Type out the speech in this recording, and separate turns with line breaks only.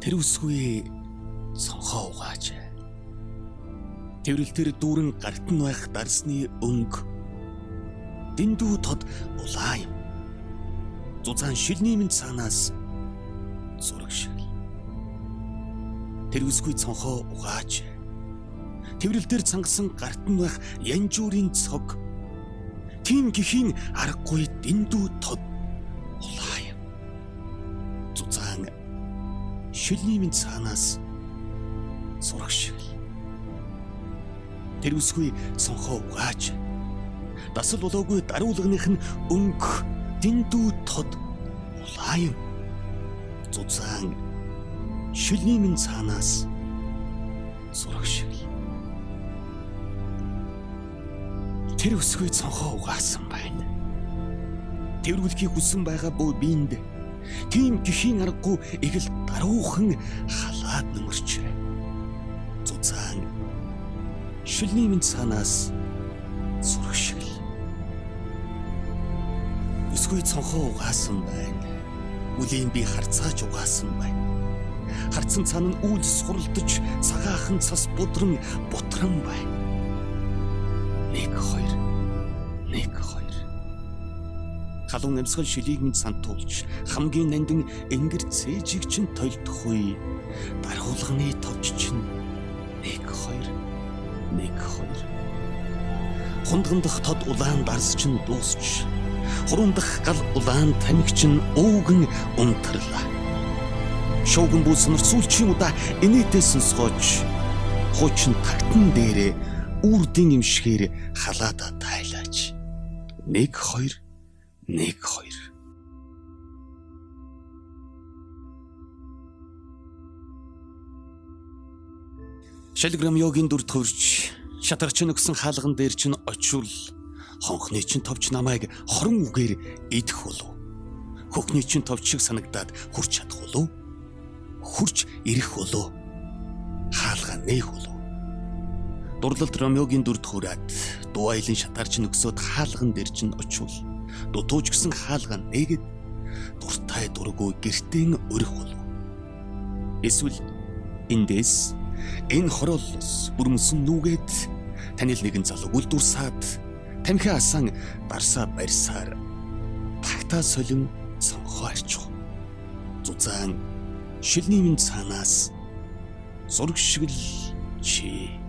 Тэр үсгүй цонхоо угааж. Тэрвэл тэр дүүрэн гарт нь байх дарсны өнгө дэндүү тод улаан юм. Зузаан шилний минь цаанаас зураг шиг. Тэр үсгүй цонхоо угааж. Тэрвэл тэр цангасан гарт нь байх янжуурын цог тийм гэхийн аргагүй дэндүү тод улаан юм. Зузаан шилний минь цаанаас зураг шиг. Тэр үсгүй цонхоо угааж. Дасал болоогүй даруулгных нь өнгө дэндүү тод улаан юм. Зузаан шилний минь цаанаас зураг шиг. Тэр өсгүй цонхоо угаасан байна. Тэрвүүлхийг хүссэн байгаа бөө биэнд тийм гэхийн аргагүй их л даруухан халаад нөмөрч. Зузаан шилний минь цаанаас зураг шиг л. Өсгүй цонхоо угаасан байна. Үлийн би харцгааж угаасан байна. Харцсан цаана нь үйл суралдаж цагаахан цас будран бутран байна. 1 2 1 2. Халуун амьсгал шилийг минь сантуулж хамгийн нандин энгэр цээжийг чинь толдохгүй. Дархуулганы товч чинь 1 2 1 2. Хундгандах тод улаан дарс чинь дуусч хурундах гал улаан тамхи чинь ууган унтарлаа. Шууган бүү сонирцуулчин удаа инээдээ сонсгооч хуучин тагтан дээрээ үрдийн имшгээр халаада тайлаач. 1 2 1 2. Шалграм йогийн дүр төрж шатарч нөгсөн хаалган дээр чинь очвол хонхны чинь товч намайг хорон үгээр идэх болов. Хөхний чинь товч шиг санагдаад хурч чадах болов. Хурч ирэх болов. Хаалга нээх болов. Дурлалд Ромеогийн дүр төрөөд дуу аялын шатарч нөксөөд хаалган дээр чинь очвол дутууж гисэн хаалга нээгээд дуртай дургүй гэртэн өрөх болов. Эсвэл эндээс энэ хорооллоос бүрмөсөн нүгээд танил нэгэн залуу үл дурсаад тамхи асан дарсаа барьсаар тагтаа солин цонхоо арчих. Зузаан шилний минь цаанаас зураг шиг л чи.